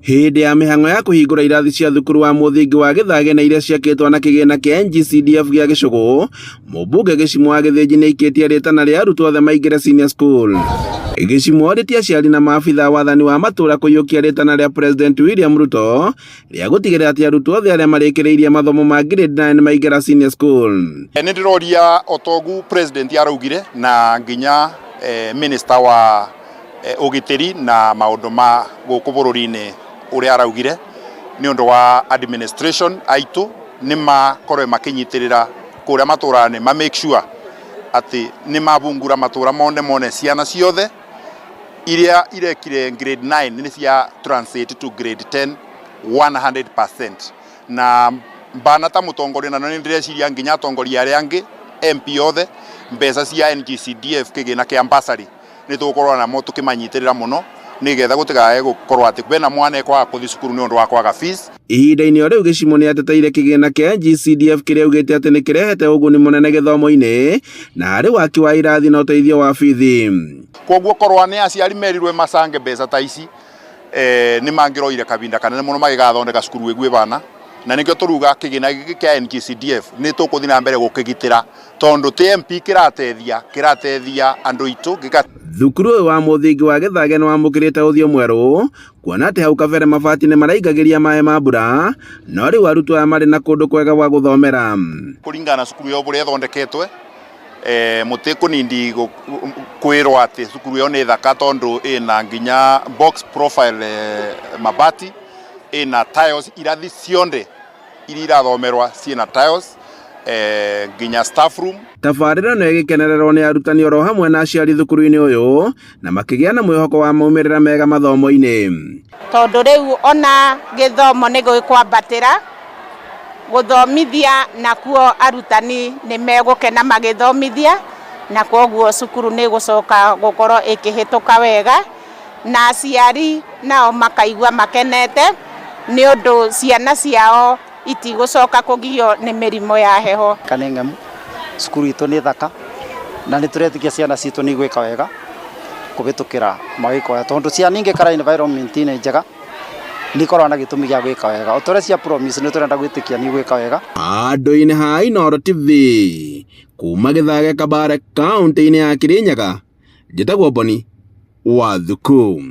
Hĩndĩ ya mĩhang'o ya kũhingũra irathi cia thukuru wa mũthingi wa Gĩthage na iria ciakĩtwo na kĩgĩna kĩa NGCDF gĩa Gĩcũgũ, mũmbunge Gĩcimũ wa Gĩthĩnji nĩ aikĩtie rĩtana rĩa arutwo othe maingĩre senior school. Gĩcimũ orĩtie aciari na maabitha a wathani wa matũũra kũiyũkia rĩtana rĩa President William Ruto rĩa gũtigĩrĩra atĩ arutwo othe arĩa marĩkĩrĩirie mathomo ma grade 9 maingĩra senior school. Nĩ ndĩroria otogu president araugire na nginya minister wa ũgitĩri na maũndũ ma gũkũ bũrũri-inĩ ũrĩa araugire nĩ ũndũ wa administration aitũ nĩ makorwo makĩnyitĩrĩra kũrĩa matũra-inĩ ma make sure atĩ nĩ mabungura matũra mone mone ciana ciothe iria irekire grade 9 nĩ cia transit to grade 10 100%. Na mbana ta mũtongoria na nĩ ndĩreciria nginya atongoria arĩa angĩ MP othe mbeca cia NGCDF kĩgĩna kĩa bursary nĩ tũgũkorwo namo tũkĩmanyitĩrĩra mũno nĩgetha gũtikae gũkorwo atĩ kwĩna mwana ekwaga kũthiĩ cukuru nĩ ũndũ wa kwaga fees. Ihinda-inĩ o rĩu Gĩcimũ nĩ ateteire kĩgĩna kĩa NGCDF kĩrĩa augĩte atĩ nĩ kĩrehete ũguni mũnene gĩthomo-inĩ na harĩ waki wa irathi na ũteithio wa bithi. Koguo korwo nĩ aciari merirwe macange mbeca ta ici nĩ mangĩroire kahinda kanene mũno magĩgathondeka cukuru ĩguĩ bana, na nĩkĩo tũruga kĩgĩna gĩkĩ kĩa NGCDF nĩ tũkũthiĩ na mbere gũkĩgitĩra tondũ ti MP kĩratethia kĩratethia andũ aitũ. Thukuru ũyũ wa mũthingi wa Gĩthage nĩ wamũkĩrĩte ũthiũ mwerũ kuona atĩ hau kabere mabati nĩ maraingagĩria maĩ ma mbura, no rĩu arutwo aya marĩ na kũndũ kwega gwa gũthomera. Kũringana na cukuru ĩyo ũrĩa ĩthondeketwe mũtikũnindi kwĩrwo atĩ cukuru ĩyo nĩ thaka tondũ ĩna nginya box profile mabati, ĩna tiles, irathi cionde iria irathomerwa ciĩna tiles, nginya staff room. Tabarĩra ĩno ĩgĩkenererwo nĩ arutani oro hamwe na aciari thukuru-inĩ ũyũ na makĩgĩa na mwĩhoko wa maumĩrĩra mega mathomo-inĩ. Tondũ rĩu ona gĩthomo nĩ gĩkwambatĩra gũthomithia nakuo arutani nĩ megũkena magĩthomithia na koguo cukuru nĩ gũcoka gũkorwo ĩkĩhĩtũka wega na aciari nao makaigua makenete nĩ ũndũ ciana ciao itigũcoka kũgio nĩ mĩrimũ ya heho. Kana ng'emu cukuru itũ nĩ thaka na nĩ tũretĩkia ciana citũ nĩ igwĩka wega kũhĩtũkĩra magĩka wega tondũ ciana ingĩkara environment-inĩ njega nĩ ikoragwo na gĩtũmi gĩa gwĩka wega o ta ũrĩa cia promise nĩ tũrenda gwĩtĩkia nĩ igwĩka wega. Handũ-inĩ ha Inooro TV kuma Gĩthage Kabare kaũntĩ-inĩ ya Kirinyaga, njĩtagwo Boni wa Thuku.